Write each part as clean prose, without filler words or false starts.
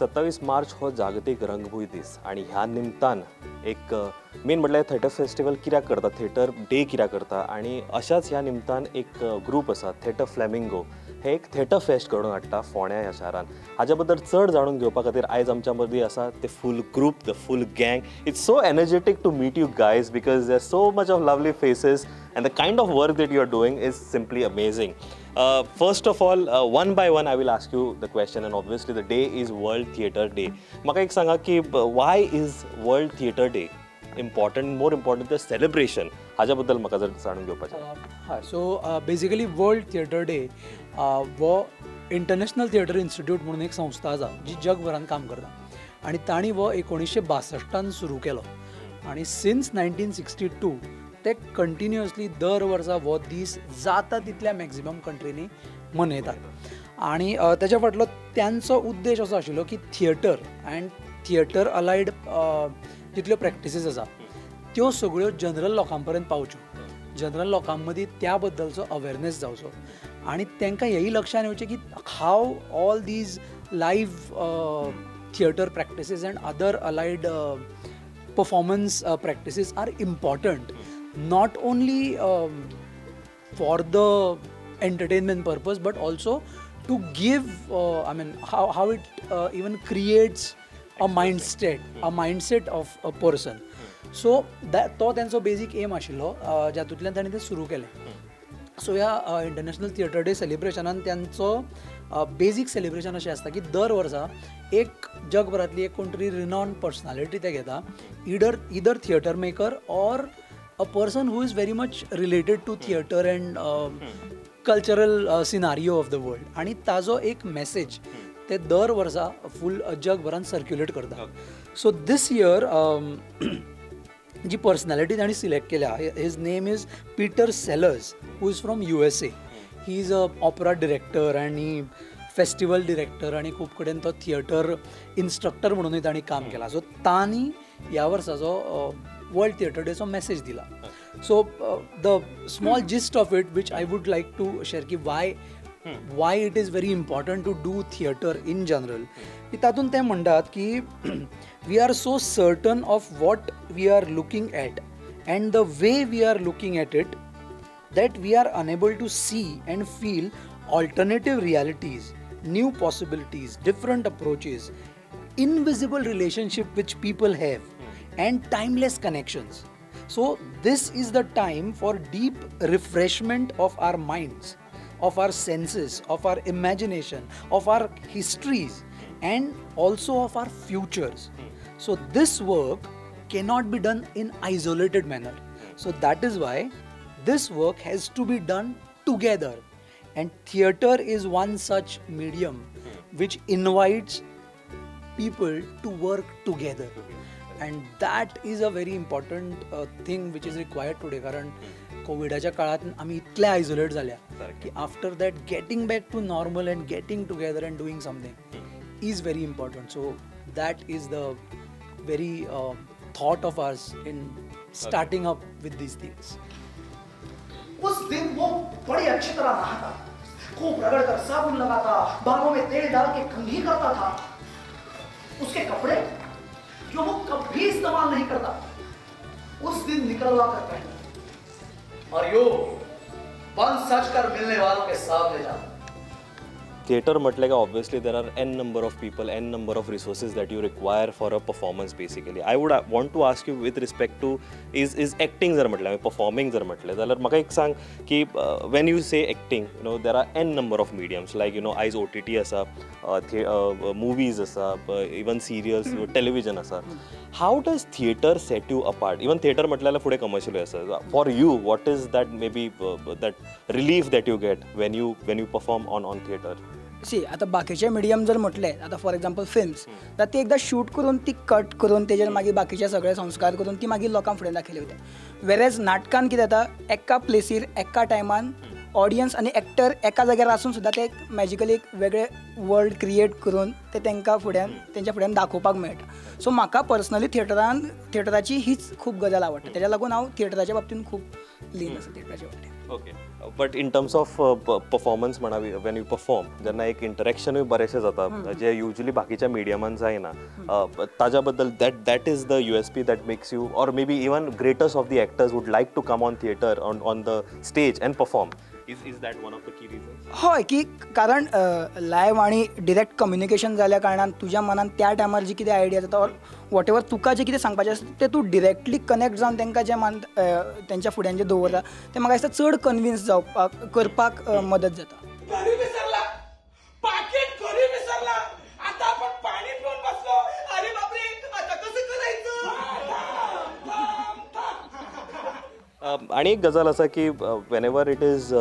27 मार्च हो जागतीक रंगभूंय दीस आनी ह्या निमतान एक मेन म्हटल्यार थिएटर फेस्टिवल कित्याक करता, थिएटर डे कित्याक करता आनी अशाच ह्या निमतान एक ग्रूप आसा थिएटर फ्लॅमिंगो, हे एक थिएटर फेस्ट घडोवन हाडटा फोंड्या ह्या शारान. हाज्या बद्दल चड जाणून घेवपा खातीर आयज आमच्या मदीं आसा ते full group, the full gang. It's so energetic to meet you guys because there so much of lovely faces and the kind of work that you are doing is simply amazing. First of all, one by one I will ask you the question, and obviously the day is World Theatre Day. म्हाका एक सांगा की why is World Theatre Day important, more important the celebration, हाज्या बद्दल म्हाका जर जाणून घेवपाचें. हय, so basically world theatre day हो इंटरनॅशनल थिएटर इन्स्टिट्यूट म्हणून एक संस्था आसा जी जगभरान काम करता आनी तांणी हो 1962 सुरू केलो आनी सिन्स 1962 ते कंटिन्युअसली दर वर्सा हो दीस जाता तितल्या मॅक्झिमम कंट्रींनी मनयतात. आनी तेच्या फाटलो त्यांचो उद्देश असो आशिल्लो की theatre and theatre allied जितल्यो practices आसा त्यो सगळ्यो जनरल लोकां पर्यंत पावच्यो, जनरल लोकां मदीं त्या बद्दलचो अवेरनेस जावचो आनी तांकां हेंय लक्षांत येवचें की how all these live theatre practices and other allied performance practices are important not only for the entertainment purpose but also to give I mean how it even creates a mindset of a person. So that तो त्यांचो basic M आशिल्लो जातूंतल्यान तांणी तें सुरू केलें. So ह्या international theatre day सेलिब्रेशनान त्यांचो basic celebration अशें आसता की दर वर्सा एक जगभरांतली एक कोण तरी रिनॉन पर्सनालिटी ते घेता, either theatre maker or a person who is very much related to theatre and cultural scenario of the world, आनी ताजो एक मॅसेज ते दर वर्सा फूल जगभरान सर्क्युलेट करता. सो दीस इयर जी पर्सनॅलिटी तांणी सिलेक्ट केल्या, his name is Peter Sellars who is from USA. He is a opera director आनी फेस्टिवल डिरेक्टर आनी खूब कडेन तो थिएटर इन्स्ट्रक्टर म्हणूनय तांणी काम केलां. सो तांणी ह्या वर्साचो वर्ल्ड थिएटर डेचो मॅसेज दिला. So the small gist of it which I would like to share की why it is very important to do theatre in general, की तातूंत ते म्हणटात की we are so certain of what we are looking at and the way we are looking at it that we are unable to see and feel alternative realities, new possibilities, different approaches, invisible relationship which people have and timeless connections. So this is the time for deep refreshment of our minds, of our senses, of our imagination, of our histories and also of our futures. So this work cannot be done in isolated manner. So that is why this work has to be done together, and theatre is one such medium which invites people to work together, and that is a very important thing which is required today. कारण कोविडाच्या काळात आमी इतले isolate जाल्या की after that getting back to normal and getting together and doing something is very important. So that is the very thought of ours in starting up with these things. उस दिन वो बड़ी अच्छी तरह नहाता, खूब रगड़ कर साबुन लगाता, बालों में तेल डाल के कंघी करता था. उसके कपड़े जो वो कभी इस्तेमाल नहीं करता, उस दिन निकलवा कर पहना और यो बन सज कर मिलने वालों के सामने जाता. थिएटर म्हटलें काय obviously there are n number of people, n number of resources that you require for a performance. Basically I would want to ask you with respect to is acting जर म्हटलें, performing जर म्हटलें जाल्यार म्हाका एक सांग की when you say acting, you know there are n number of mediums, like you know आयज OTT आसा, मुवीज आसा, इवन सिरियल्स, टेलिविजन आसा. How does theatre set you apart? Even theatre म्हटलें जाल्यार फुडें कमर्शियल आसा. For you what is that maybe that relief that you get when you perform on theatre? See, आतां बाकीचे medium जर म्हटलें, आतां फॉर एग्जाम्पल फिल्म्स, जाल्यार ती एकदां शूट करून ती कट करून तेजेर मागीर बाकीचे सगळे संस्कार करून ती मागीर लोकां फुडें दाखयली वयता. वेरेज नाटकान कितें जाता, एका प्लेसीर एका टायमान ऑडियन्स आनी एक्टर एका जाग्यार आसून सुद्दां ते मॅजिकली एक वेगळे वर्ल्ड क्रिएट करून ते तांकां फुड्यान तेंच्या फुड्यान दाखोवपाक मेळटा. सो म्हाका पर्सनली थिएटराची हीच खूब गजाल आवडटा, तेज्या लागून हांव थिएटराच्या बाबतीन खूब लीन आसा थिएटराच्या बाबतीन. Okay, but in terms of performance म्हणा, when you perform जेन्ना एक इंटरेक्शनूय बरेंशें जाता जे युजली बाकीच्या मिडियमान जायना, ताज्या बद्दल that is the USP that makes you or maybe even greatest of the actors would like to come on theatre on the stage and perform. Is that one of the key reasons? हय, की कारण live आनी direct communication जाल्या कारणान तुज्या मनान त्या टायमार जी कितें आयडिया जाता ऑर what ever तुका जें कितें सांगपाचें आसता तें तूं डिरेक्टली कनेक्ट जावन तांकां जें मान तेंच्या फुड्यान जें दवरता तें म्हाका दिसता चड कन्विन्स जावपाक करपाक मदत जाता. आनी एक गजाल आसा की when ever it is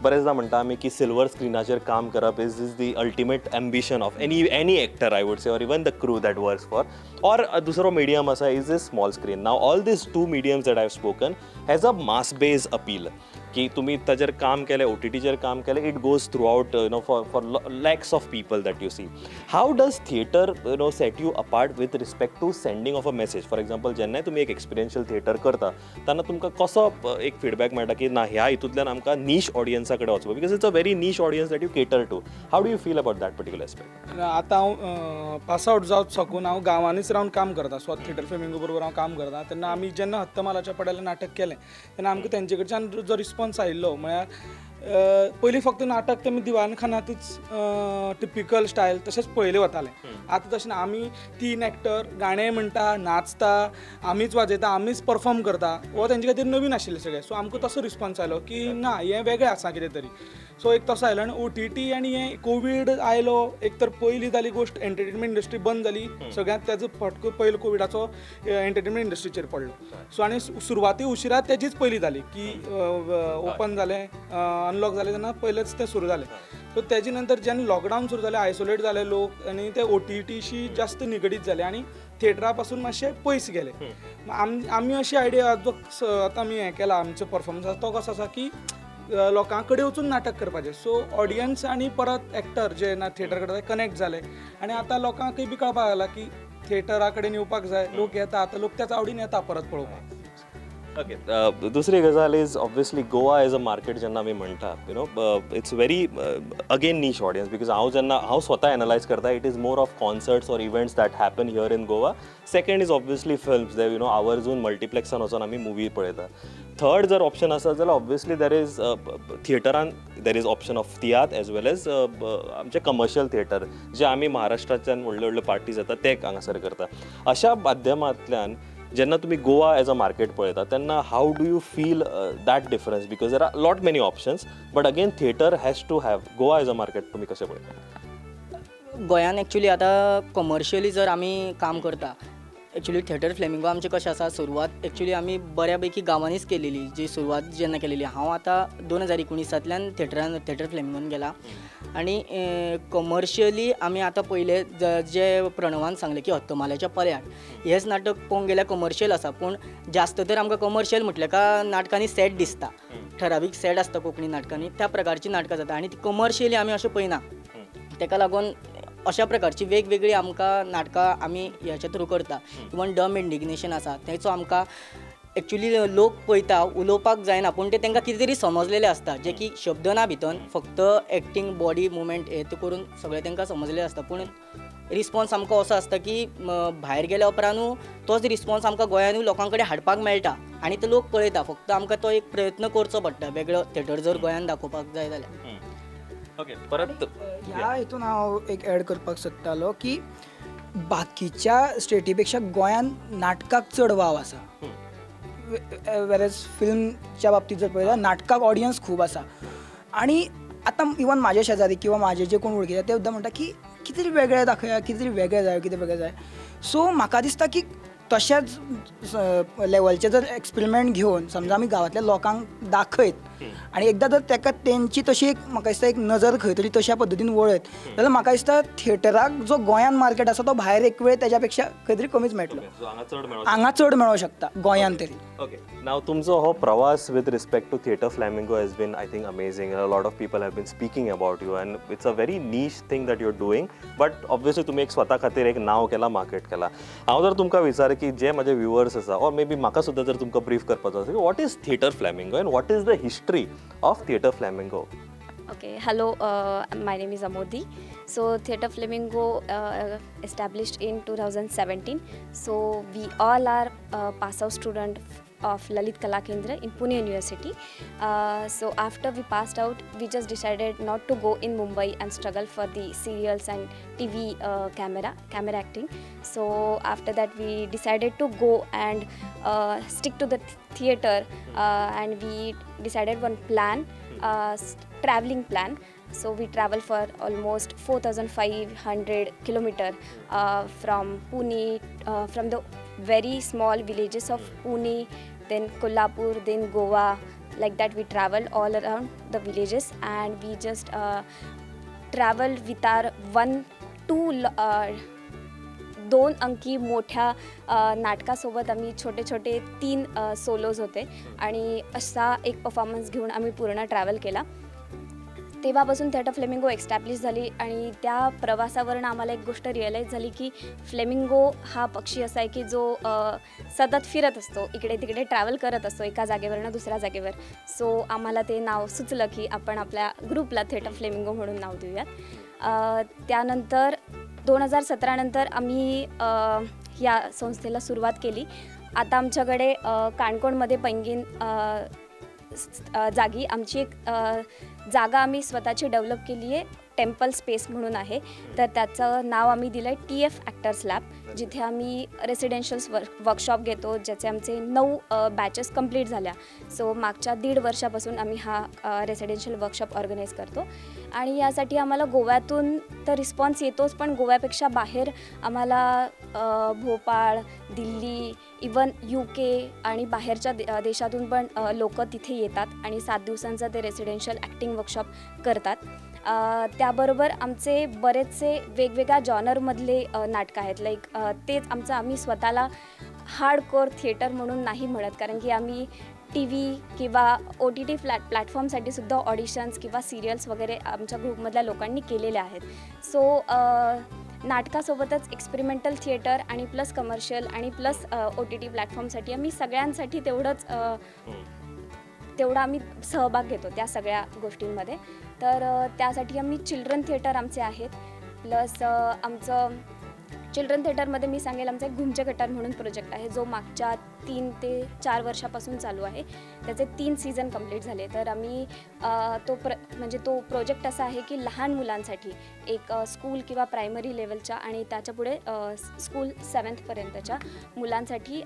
बरेचदा म्हणटा आमी की सिल्वर स्क्रिनाचेर काम करप is is the ultimate ambition of any actor I would say, or even the crew that works for, or दुसरो मिडियम आसा is is small screen. Now all these two mediums that I have spoken has a mass base appeal की तुमी ताजेर काम केलें, ओटीटीचेर काम केलें, it goes throughout you know for lakhs of people that you see. How does theatre you know set you apart with respect to sending of a message? For example जेन्नाय तुमी एक एक्सपिरियन्शियल थिएटर करता तेन्ना तुमकां कसो एक feedback मेळटा की ना ह्या हितूंतल्यान आमकां नीश ऑडियन्सा कडेन वचपाक, because it's a very niche audience that you cater to. How do you feel about that particular aspect? आतां हांव पास आवट जावत साकून हांव गांवांनीच रावन काम करता. सो थिएटर फ्लेमिंगो बरोबर हांव काम करता. तेन्ना आमी जेन्ना हत्तमालाच्या पड्यार नाटक केलें तेन्ना आमकां तेंचे कडच्यान जो रिस्पॉन्स आयिल्लो म्हळ्यार पयलीं फक्त नाटक तेमी दिवाणखानातूच टिपिकल स्टायल तशेंच पळयलें वतालें. आतां तशें ना, आमी 3 एक्टर गाणें म्हणटा, नाचता, आमीच वाजयता, आमीच परफॉर्म करता. हो तेंचे खातीर नवीन आशिल्लें सगळें. सो आमकां तसो रिस्पॉन्स आयलो की ना हें वेगळें आसा कितें तरी. सो एक तसो आयलो. आनी ओटीटी आनी हें कोवीड आयलो एक तर पयली जाली गोश्ट एंटरटेनमेंट इंडस्ट्री बंद जाली सगळ्यांत, तेजो फटको पयलो कोविडाचो एंटरटेनमेंट इंडस्ट्रीचेर पडलो. सो आनी सुरवाती उशिरा तेजीच पयली जाली की ओपन जालें, अनलॉक जालें तेन्ना पयलेच तें सुरू जालें. सो तेजे नंतर जेन्ना लॉकडावन सुरू जालें, आयसोलेट जाले लोक आनी ते ओटीटीशी जास्त निगडीत जाले आनी थिएटरा पासून मातशे पयस गेले. आमी अशी आयडिया जो आतां आमी हें केला आमचो परफॉर्मन्स आसा तो कसो आसा की लोकां कडेन वचून नाटक करपाचें. सो ऑडियन्स आनी परत एक्टर जे ना थिएटर कडेन कनेक्ट जाले आनी आतां लोकांकय बी कळपाक लागला की थिएटरा कडेन येवपाक जाय, लोक येता आतां, लोक त्याच आवडीन येता परत पळोवपाक. ओके, दुसरी गजाल is obviously Goa as a market जेन्ना आमी म्हणटा you know it's very again niche audience, because हांव जेन्ना हांव स्वता एनलायज करता it is more of concerts or events that happen here in Goa. Second is obviously films, they you know आवर्जून मल्टिप्लेक्सान वचून आमी मुवी पळयता. थर्ड जर ऑप्शन आसा जाल्यार obviously there is थिएटरान there is option of tiatr as well as आमचे commercial theatre जे आमी महाराष्ट्राच्यान व्हडल्यो व्हडल्यो पार्टीज जाता ते हांगासर करता. अशा माध्यमांतल्यान जेन्ना तुमी गोवा एज अ मार्केट पळयता तेन्ना how do you feel that difference? Because there are lot many options, but again theatre has to have Goa as a market. तुमी कशें पळयता? गोंयान एक्चुली आतां कमर्शियली जर आमी काम करता, एक्चुली थिएटर फ्लेमिंगो आमचें कशें आसा, सुरवात एक्चुली आमी बऱ्या पैकी गांवांनीच केलेली. जी सुरवात जेन्ना केलेली, हांव आतां 2019 थिएटरान थिएटर फ्लेमिंगोन गेला आनी कमर्शियली आमी आतां पयले जे प्रणवान सांगलें की हत्तमाल्याच्या पर्यार हेच नाटक पळोवंक गेल्यार कमर्शियल आसा, पूण जास्त तर आमकां कमर्शियल म्हटलें काय नाटकांनी सेट दिसता, ठरावीक सेट आसता कोंकणी नाटकांनी, त्या प्रकारची नाटकां जाता आनी ती कमर्शियली आमी अशें पळयना. तेका लागून अशा प्रकारची वेगवेगळी आमकां नाटकां आमी ह्याच्या थ्रू करता. इवन डम इंडिग्नेशन आसा तेचो आमकां एक्चुली लोक पळयता, उलोवपाक जायना पूण ते तांकां कितें तरी समजलेलें आसता, जे की शब्द ना भितर, फक्त एक्टींग बॉडी मुवमेंट हे ते करून सगळें तांकां समजलेलें आसता. पूण रिस्पॉन्स आमकां असो आसता की भायर गेल्या उपरांतूय तोच रिस्पॉन्स आमकां गोंयानूय लोकां कडेन हाडपाक मेळटा आनी ते लोक पळयता. फक्त आमकां तो एक प्रयत्न करचो पडटा वेगळो थिएटर जर गोंयान दाखोवपाक जाय जाल्यार. ओके, परत ह्या हितून हांव एक एड करपाक सोदतालो की बाकीच्या स्टेटी पेक्षा गोंयान नाटकाक चड वाव आसा, वेरेज फिल्मच्या बाबतींत जर पळयल्यार नाटकाक ऑडियन्स खूब आसा. आनी आतां इवन म्हाजे शेजारी किंवा म्हाजे जे कोण वळखीता ते सुद्दां म्हणटा की कितें तरी वेगळें दाखया, कितें तरी वेगळें जाय, कितें वेगळें जाय. सो म्हाका दिसता की तशेंच लेवलचे जर एक्सपेरिमेंट घेवन समजा आमी गांवांतल्या लोकांक दाखयत आनी एकदां जर ताका तेंची तशी एक म्हाका दिसता एक नजर खंय तरी तशा पद्दतीन वळयत जाल्यार म्हाका दिसता थिएटराक जो गोंयान मार्केट आसा तो भायर एक वेळ तेज्या पेक्षा खंय तरी कमीच मेळटलो, हांगा चड मेळोंक शकता गोंयान तरी. ओके, नाव तुमचो हो प्रवास with respect to theatre Flamingo has been I think amazing. A lot of people have been speaking about you and it's a very niche thing that you are doing, but obviously तुमी एक स्वता खातीर एक नांव केलां, market केलां. हांव जर तुमकां विचार की जे म्हाजे व्युवर्स आसा ऑर मे बी म्हाका सुद्दां जर तुमकां ब्रीफ करपाचो आसा, what is theatre Flamingo and what is the history history of Theatre Flamingo. Okay, hello, my name is Amodi. So Theatre Flamingo established in 2017. So we all are pass out student of Lalit Kala Kendra in Pune University. So after we passed out, we just decided not to go in Mumbai and struggle for the serials and TV camera acting. So after that, we decided to go and stick to the theatre, and we decided one plan, traveling plan. So we travel for almost 4,500 kilometers from Pune, from the very small villages of Pune, then Kolhapur, then Goa, like that we traveled all around the villages, and we just traveled with our 2 अंकी मोठ्या नाटकासोबत आम्ही छोटे छोटे 3 swallows होते आणि असा एक performance घेऊन आम्ही पूर्ण ट्रॅव्हल केला. तेव्हापासून थिएटर फ्लेमिंगो एस्टॅब्लिश झाली आणि त्या प्रवासावरून आम्हाला एक गोष्ट रिअलाईज झाली की फ्लेमिंगो हा पक्षी असा आहे की जो सतत फिरत असतो, इकडे तिकडे ट्रॅव्हल करत असतो एका जागेवरनं दुसऱ्या जागेवर. सो आम्हाला ते नाव सुचलं की आपण आपल्या ग्रुपला थिएटर फ्लेमिंगो म्हणून नाव देऊयात. त्यानंतर 2017 नंतर आम्ही या संस्थेला सुरुवात केली. आता आमच्याकडे काणकोणमध्ये पैंगीण जागी आमची एक जागा आम्ही स्वतःची डेव्हलप केली आहे, टेम्पल स्पेस म्हणून आहे. तर त्याचं नाव आम्ही दिलं आहे TF actors lab, जिथे आम्ही रेसिडेन्शियल वर्कशॉप घेतो, ज्याचे आमचे 9 बॅचेस कंप्लीट झाल्या. सो मागच्या 1.5 वर्षापासून आम्ही हा रेसिडेन्शियल वर्कशॉप ऑर्गनाईज करतो आणि यासाठी आम्हाला गोव्यातून तर रिस्पॉन्स येतोच, पण गोव्यापेक्षा बाहेर आम्हाला भोपाळ, दिल्ली, इवन UK आणि बाहेरच्या देशातून पण लोक तिथे येतात आणि 7 दिवसांचा ते रेसिडेन्शियल ॲक्टिंग वर्कशॉप करतात. त्याबरोबर आमचे बरेचसे वेगवेगळ्या जॉनरमधले नाटकं आहेत. लाईक तेच आमचं, आम्ही स्वतःला हार्डकोर थिएटर म्हणून नाही म्हणत, कारण की आम्ही TV किंवा OTT प्लॅटफॉर्मसाठी सुद्धा ऑडिशन्स किंवा सिरियल्स वगैरे आमच्या ग्रुपमधल्या लोकांनी केलेल्या आहेत. सो नाटकासोबतच एक्सपेरिमेंटल थिएटर आणि प्लस कमर्शियल आणि प्लस OTT प्लॅटफॉर्मसाठी आम्ही सगळ्यांसाठी तेवढंच तेवढा आम्ही सहभाग घेतो त्या सगळ्या गोष्टींमध्ये. तर त्यासाठी आम्ही चिल्ड्रन थिएटर आमचे आहेत, प्लस आमचं चिल्ड्रन थिएटरमध्ये मी सांगेल आमचा एक घुमचे गटार म्हणून प्रोजेक्ट आहे जो मागच्या 3 ते 4 वर्षापासून चालू आहे. त्याचे 3 सीझन कंप्लीट झाले. तर आम्ही तो म्हणजे तो प्रोजेक्ट असा आहे की लहान मुलांसाठी एक स्कूल किंवा प्रायमरी लेवलच्या आणि त्याच्यापुढे स्कूल 7thपर्यंतच्या मुलांसाठी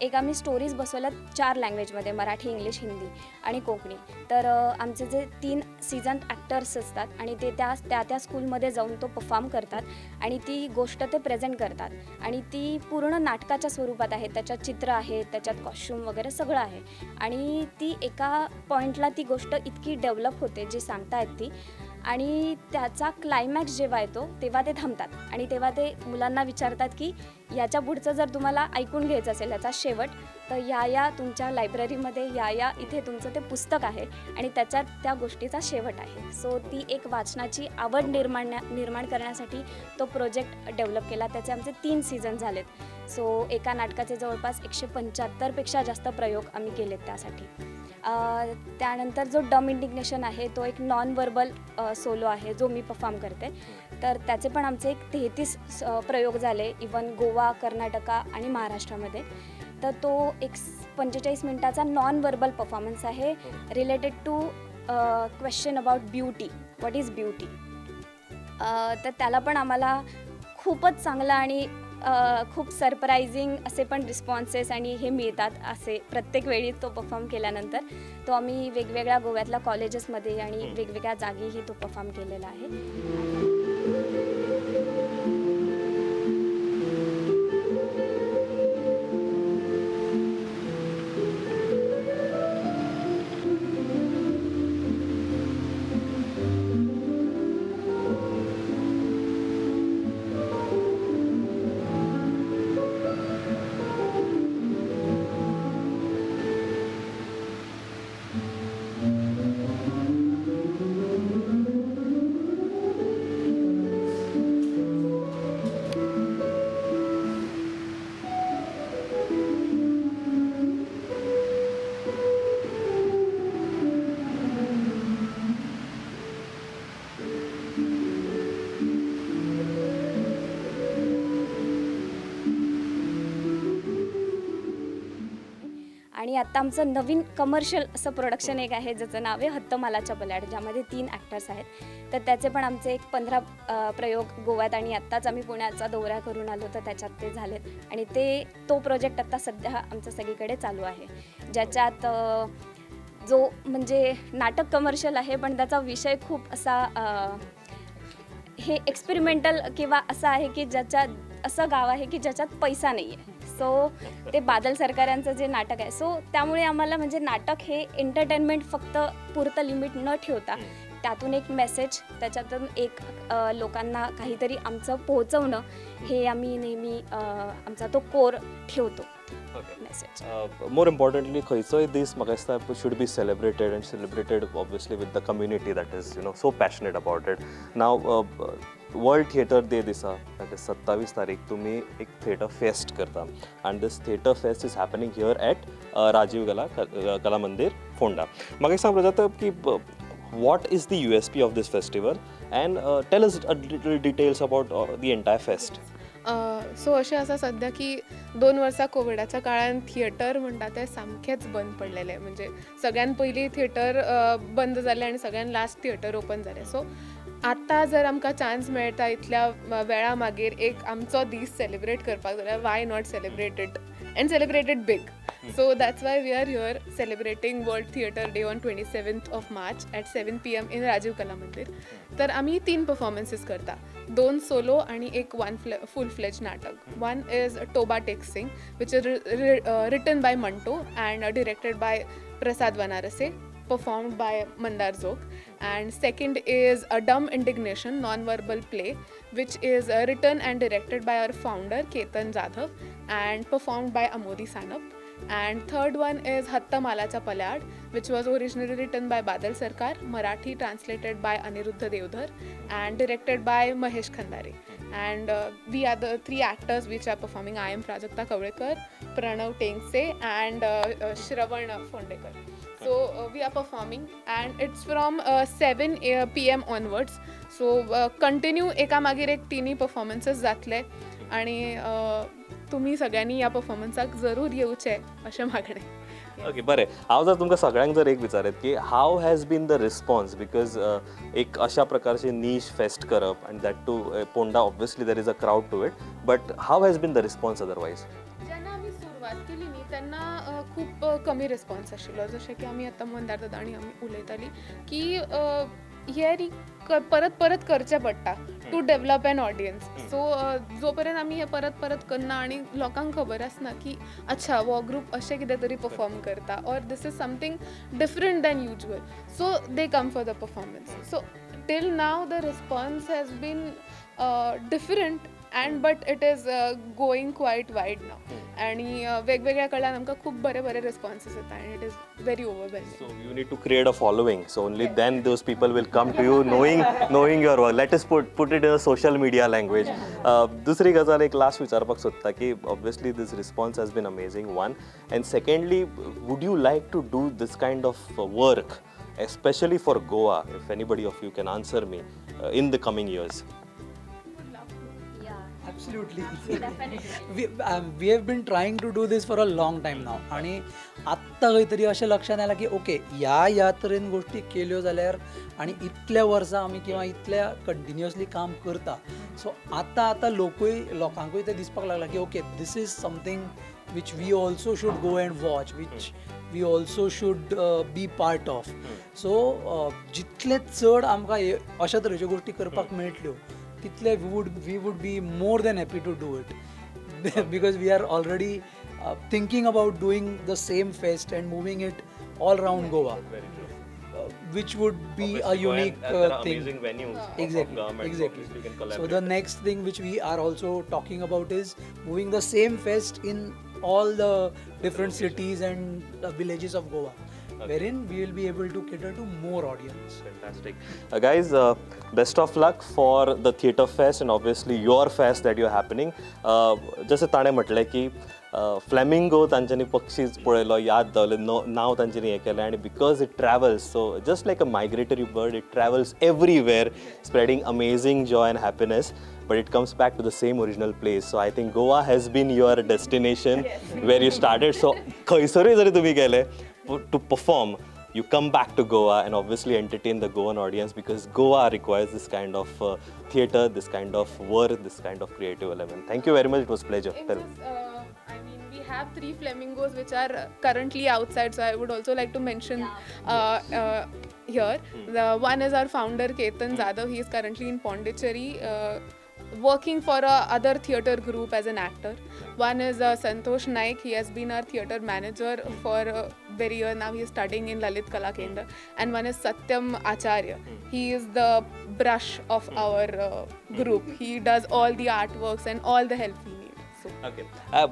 एक आम्ही स्टोरीज बसवल्यात 4 लँग्वेजमध्ये, मराठी, इंग्लिश, हिंदी आणि कोकणी. तर आमचे जे 3 सीझन ॲक्टर्स असतात आणि ते त्या त्या त्या स्कूलमध्ये जाऊन तो परफॉर्म करतात आणि ती गोष्ट ते प्रेझेंट करतात आणि ती पूर्ण नाटकाच्या स्वरूपात आहे. त्याच्यात चित्र आहे, त्याच्यात कॉस्ट्यूम वगैरे सगळं आहे आणि ती एका पॉईंटला ती गोष्ट इतकी डेव्हलप होते जी सांगतायत ती, आणि त्याचा क्लायमॅक्स जेव्हा येतो तेव्हा ते थांबतात आणि तेव्हा ते मुलांना विचारतात की याच्या पुढचं जर तुम्हाला ऐकून घ्यायचं असेल याचा शेवट, तर या या तुमच्या लायब्ररीमध्ये या या इथे तुमचं ते पुस्तक आहे आणि त्याच्यात त्या गोष्टीचा शेवट आहे. सो ती एक वाचनाची आवड निर्माण करण्यासाठी तो प्रोजेक्ट डेव्हलप केला. त्याचे आमचे 3 सीझन झालेत. सो एका नाटकाचे जवळपास 175पेक्षा जास्त प्रयोग आम्ही केलेत त्यासाठी. त्यानंतर जो डम इंडिग्नेशन आहे तो एक नॉन वर्बल सोलो आहे जो मी परफॉर्म करते, तर त्याचे पण आमचे एक 33 प्रयोग झाले इवन गोवा, कर्नाटका आणि महाराष्ट्रामध्ये. तर तो एक 45 मिनटाचा नॉन वर्बल परफॉर्मन्स आहे related to question about beauty, what is beauty. तर त्याला पण आम्हाला खूपच चांगला आणि खूप सरप्रायझिंग असे पण रिस्पॉन्सेस आणि हे मिळतात असे प्रत्येक वेळी तो परफॉर्म केल्यानंतर. तो आम्ही वेगवेगळ्या गोव्यातल्या कॉलेजेसमध्ये आणि वेगवेगळ्या जागीही तो परफॉर्म केलेला आहे. आत्ता आमचं नवीन कमर्शियल असं प्रोडक्शन एक आहे ज्याचं नाव आहे हत्तमालाच्या पल्याड, ज्यामध्ये 3 ॲक्टर्स आहेत. तर त्याचे पण आमचे एक 15 प्रयोग गोव्यात आणि आत्ताच आम्ही पुण्याचा दौरा करून आलो तर त्याच्यात ते झालेत. आणि ते तो प्रोजेक्ट आत्ता सध्या आमचा सगळीकडे चालू आहे, ज्याच्यात जो म्हणजे नाटक कमर्शियल आहे पण त्याचा विषय खूप असा हे एक्सपेरिमेंटल किंवा असं आहे की ज्याच्यात असं गाव आहे की ज्याच्यात पैसा नाही आहे. सो ते बादल सरकारांचं जे नाटक आहे, सो त्यामुळे आम्हाला म्हणजे नाटक हे एंटरटेनमेंट फक्त पुरतं लिमिट न ठेवता त्यातून एक मेसेज, त्याच्यातून एक लोकांना काहीतरी आमचं पोहोचवणं हे आम्ही नेहमी आमचा तो कोर ठेवतो मेसेज. मोर इम्पॉर्टंटली खंयचोय दीस म्हाका दिसता should be celebrated and celebrated obviously with the community that is you know so passionate about it. Now world theatre day दिसा, that is 27 तारीख, तुमी एक थिएटर फेस्ट करता and this theatre fest is happening here at Rajiv Kala Mandir Ponda. म्हाका एक सांग प्रजाता की what is the USP of this festival and tell us a little details about the entire fest. So अशें आसा सद्या की 2 वर्सां कोविडाच्या काळान थिएटर म्हणटा तें सामकेंच बंद पडलेलें. म्हणजे सगळ्यान पयलीं थिएटर बंद जालें आनी सगळ्यान लास्ट थिएटर ओपन जालें. सो आतां जर आमकां चान्स मेळटा इतल्या वेळा मागीर एक आमचो दीस सेलिब्रेट करपाक जाल्यार why not celebrate it and celebrate it big. So that's why we are here celebrating World Theatre Day on 27th of March at 7 PM in Rajiv Kala Mandir. तर आम्ही 3 परफॉर्मन्सेस करता, 2 सोलो आणि एक 1 फुल fledge नाटक. One is Toba Tek Singh which is written by Manto and directed by Prasad Vanarase, performed by Mandar Jog. And second is A Dumb Indignation, non-verbal play, which is written and directed by our founder Ketan Jadhav and performed by Amodi Sanap. And third one is Hatta Malacha Palyad, which was originally written by Badal Sarkar, Marathi translated by Aniruddha Devdhar and directed by Mahesh Khandare. And we are the 3 actors which are performing. I am Prajakta Kavlekar, Pranav Tengse and Shravan Fondekar. So we are performing and it's from 7 PM onwards. So continue एका मागीर एक तिन्ही performances जातले आणि तुम्ही सगळ्यांनी ह्या परफॉर्मन्साक जरूर येवचें अशें मागणें. ओके, बरें. हांव जर तुमकां सगळ्यांक जर एक विचारत की how has been the response, because एक अशा प्रकारचे नीश फेस्ट करप आनी that too Ponda, obviously there is a crowd to it, but how has been the response otherwise? जेन्ना आमी सुरवात केली न्ही तेन्ना खूब कमी रिस्पॉन्स आशिल्लो. जशें की आमी आतां मंदार दादा आनी आमी उलयतालीं की हे न्ही परत परत करचें पडटा to develop an audience. So जो पर्यंत आमी हें परत परत करना आनी लोकांक खबर आसना की अच्छा हो ग्रूप अशें कितें तरी परफॉर्म करता or this is something different than usual, so they come for the performance. So till now the response has been different and but it is going quite wide now. आणि वेगवेगळ्या कडल्यान आमकां खूब बरे बरे रिस्पॉन्सेस येता and it is very overwhelming. So you need to create a following, so only then those people will come to you knowing your work. Let us put it in a social media language. दुसरी गजाल एक last विचारपाक सोदता की obviously this response has been amazing one, and secondly would you like to do this kind of work especially for Goa, if anybody of you can answer me in the coming years? Absolutely. We have been trying to do this for a long time now. आणि आत्तां खंय तरी अशें लक्षांत आयलां की okay ह्या ह्या तरेन गोश्टी केल्यो जाल्यार आनी इतल्या वर्सां आमी किंवा इतल्या कंटिन्युअसली काम करता, सो आतां आतां लोकूय लोकांकूय तें दिसपाक लागलां की okay this is something which we also should go and watch, which we also should be part of. So जितले चड आमकां अशा तरेच्यो गोश्टी करपाक मेळटल्यो तितले we would be more than happy to do it because we are already thinking about doing the same fest and moving it all round Goa. Very true. Which would be obviously a unique and there are thing. Amazing venues. Exactly. Of government, exactly. So the next thing which we are also talking about is moving the same fest in all the different cities and villages of Goa, okay, wherein we will be able to cater to more audience. Fantastic. Guys, best of luck for the theatre fest and obviously your fest that you're happening. जसे ताणे म्हटलें की flamingo तांच्यांनी पक्षीच पळयलो, याद जावले, नांव तांच्यांनी हें केलें आनी because it travels, so just like a migratory bird, it travels everywhere spreading amazing joy and happiness, but it comes back to the same original place. So I think Goa has been your destination where you started. So खंयसरूय जरी तुमी गेले to perform, you come back to Goa and obviously entertain the Goan audience because Goa requires this kind of theatre, this kind of work, this kind of creative element. Thank you very much. It was pleasure. Just, I mean, we have 3 flamingos which are currently outside, so I would also like to mention here. The one is our founder Ketan Jadhav. He is currently in Pondicherry, working for a other theatre group as an actor. One is Santosh Naik. He has been our theatre manager for a very year now. He is studying in Lalit Kala Kendra. And one is Satyam Acharya. He is the brush of our group. He does all the artworks and all the help we need. So. Okay.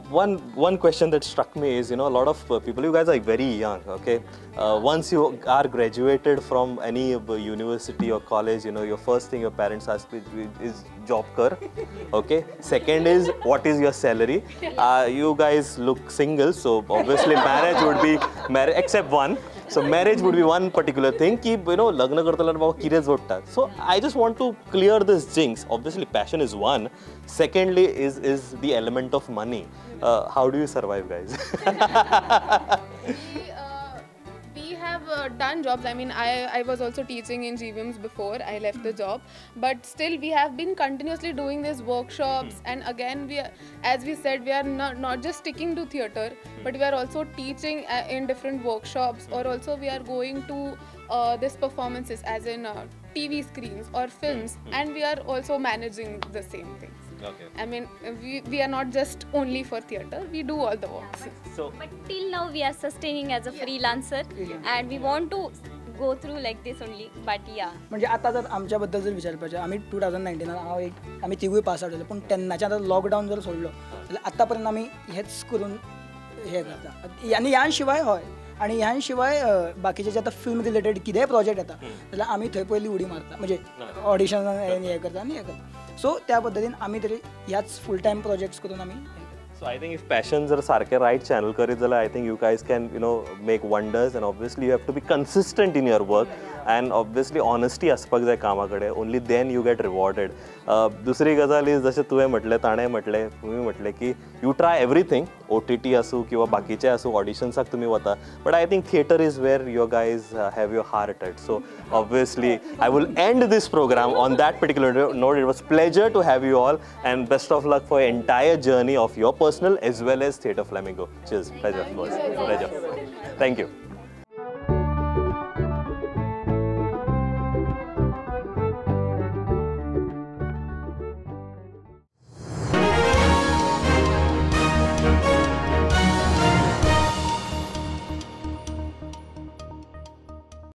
One question that struck me is, you know, a lot of people, you guys are very young, okay? Once you are graduated from any university or college, you know, your first thing your parents ask you is job kar, okay? Second is, what is your salary? You guys look single, so obviously marriage would be, except one. So marriage would be one particular thing ki, you know, lagna kartala baba kire jodta. So I just want to clear this jinx. Obviously passion is one. Secondly is the element of money. How do you survive, guys? We have done jobs. I mean, I was also teaching in GVMs before I left the job, but still we have been continuously doing these workshops. And again, we are, as we said, we are not just sticking to theatre, but we are also teaching in different workshops, or also we are going to these performances as in TV screens or films, and we are also managing the same things. Okay. I mean, we are not just only for theatre, we do all the works. So, but till now we are sustaining as a freelancer, and we want to go through like this only, but yeah. म्हणजे आता जर आमच्याबद्दल जर विचार पाहिजे, आम्ही 2019 हांव एक आमी तिगूय पास आउट जाले, पूण तेन्नाच्यान आतां लॉकडावन जर सोडलो जाल्यार आतां पर्यंत आमी हेच करून हे करता. आनी ह्यान शिवाय हय, आनी ह्यान शिवाय बाकीचे जे आतां फिल्म रिलेटेड कितेंय प्रोजेक्ट येता जाल्यार आमी थंय पयलीं उडी मारता, म्हणजे ऑडिशन हें करता आनी हें करता. सो त्या पद्दतीन आमी तरी ह्याच फूल टायम प्रोजेक्ट्स करून आमी. So I think if passion जर सारकें रायट चॅनल करीत जाल्यार I think you guys can, you know, make wonders, and obviously you have to be consistent in your work, and obviously honesty आसपाक जाय कामा कडेन, only then you get rewarded. दुसरी गजाल is, जशें तुवें म्हटलें, ताणें म्हटलें, तुमी म्हटलें की you try everything, OTT आसूं किंवा बाकीचे आसूं, ऑडिशन्साक तुमी वता, but I think theatre is where your guys have your heart at. So obviously I will end this program on that particular note. It was pleasure to have you all, and best of luck for entire journey of your personal as well as Theatre Flamingo. Cheers. Pleasure, boys. Pleasure. Thank you.